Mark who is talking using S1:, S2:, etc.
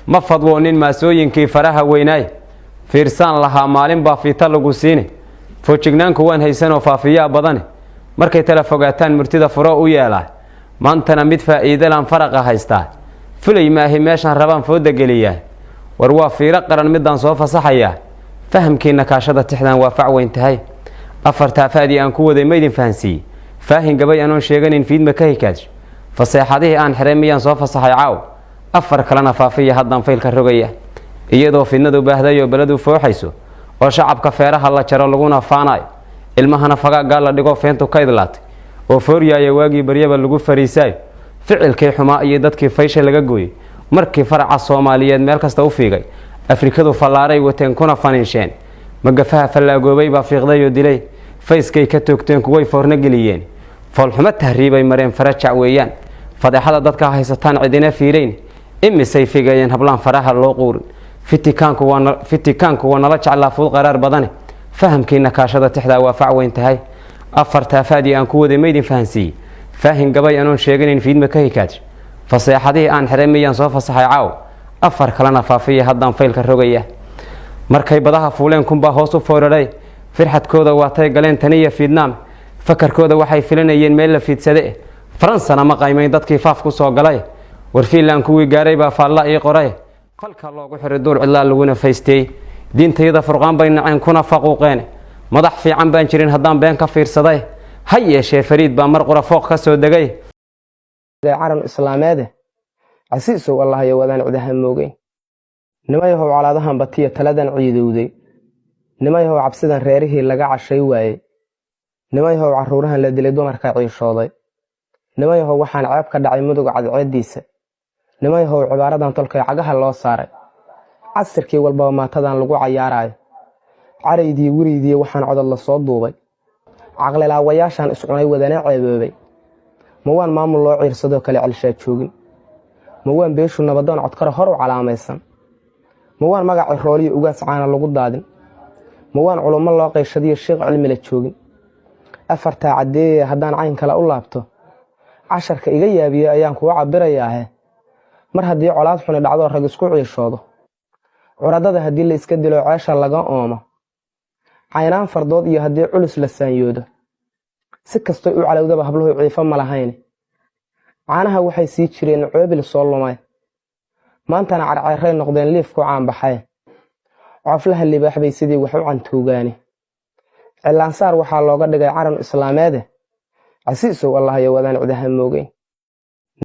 S1: Ma fadwoonin maasooyinkii faraha weynaay. Fiirsaan lahaa maalin baa fiita lagu siine. Foojignaanku waan haysanoo faafiyaa badane. Markay tala fogaataan murtida furo u yeelaa. Maantana mid faa'iidalaan faraqa haystaa. Fulay maahi, meeshaan rabaan fooda geliyaa. War waa fiiro qaran midaan soo fasaxayaa. Fahamkiina kaashada, tixdan waa fac weyn tahay. Afartaa faadii aan ku waday maydin fahansiiyey? Faahin gabay anoon sheeganin fiidma ka hikaadsh. Faseexadihii aan xiray miyaan soo fasaxay caaw? Afar kalena faafiya, haddaan faylka rogaya. Iyadoo fidnadu baahday oo beladu fooxayso, oo shacabka feeraha la jaro laguna faanayo, ilmahana fagaaggaa la dhigo, feentu ka idlaatay oo fooryaaya waagii baryaba lagu fariisaayo, ficilkii xumaa iyo dadkii faysha laga gooyey, markii faraca Soomaaliyeed meel kasta u fiigay, Afrikadu fallaaray wateen kuna faniinsheen, magafaha fallaagoobay baa fiiqday oo dilay, fayskay ka toogteen kuway foorno geliyeen, foolxumo tahriibay mareen, farajac weeyaan. Fadeexada dadka haysataan cidina fiirayn. Imisay figeeyeen hablaan faraha loo quurin. Fitikaanku waa nala jeclaa fuud qaraar badane. Fahamkiina kaashada, tixdaa waa fac weyn tahay. Afartaa faadii aan ku waday maydin fahansiiyey? Faahin gabay anoon sheeganayn fiidma ka hikaadsh. Faseexadihii aan xiray miyaan soo fasaxay caaw? Afar kalena faafiya, haddaan faylka rogaya. Markay badaha fuuleen kunbaa hoos u fooraray. Firxadkooda waatay galeen taniya Fiidnaam. Fakarkooda waxay filanayeen meel la fiidsade. Faransana ma qaymayn dadkii faaf ku soo galay. War Fiinland kuwii gaaray baa faalla ii qoray. Falka loogu xiray duur cidlaa laguna faystay. Diintayada furqaan bay naceen kuna faquuqeen. Madax fiican baan jirin haddaan been ka fiirsaday. Ha yeeshee Fariid baa mar qura fooq ka soo degay.
S2: Caran islaameede casiisow, Allahayo wadaan cidaha moogeyn. Nimayahow, colaadahan batiya taladan ciidowday. Nimayahow, cabsidan reerihii laga cashay waayey. Nimayahow, carruurahan la dilay, dumarka ciishooday. Nimayahow, waxaan ceeb ka dhacay Mudug cadceeddiisa. Nimayahow, cibaaradan tolkay cagaha loo saaray. Casirkii walbaba maatadan lagu cayaaraayo. Caraydii weriydii waxaan codod la soo duubay. Caqlilaawayaashaan iscunay wadana ceeboobay. Ma waan maamul loo ciirsadoo kale celshaa joogin? Ma waan beeshu nabadoon codkara hor u calaamaysan? Ma waan magaca rooliyo ugaas caana lagu daadin? Ma waan culummo loo qayshadiyo shiiq cilmila joogin? Afartaa caddeeye haddaan cayn kale u laabto, casharka iga yaabiye ayaan kuga cabirayaahe. Mar haddii colaad xuni dhacdoo rag isku ciishoodo, curadada haddii la iska dilo, ceesha laga oomo, caynaan fardood iyo haddii culus la saanyoodo, si kastoy u calowdaba habluhu ciifo ma lahayn. Caanaha waxay sii jireen coobil soo lumay. Maantana carceeray noqdeen liif ku caanbaxay. Cooflaha libaax bay sidii wax u cantuugaani. Cilaansaar waxaa looga dhigay caran islaameede. Casiisow, Allahayo wadaan cidaha moogeyn.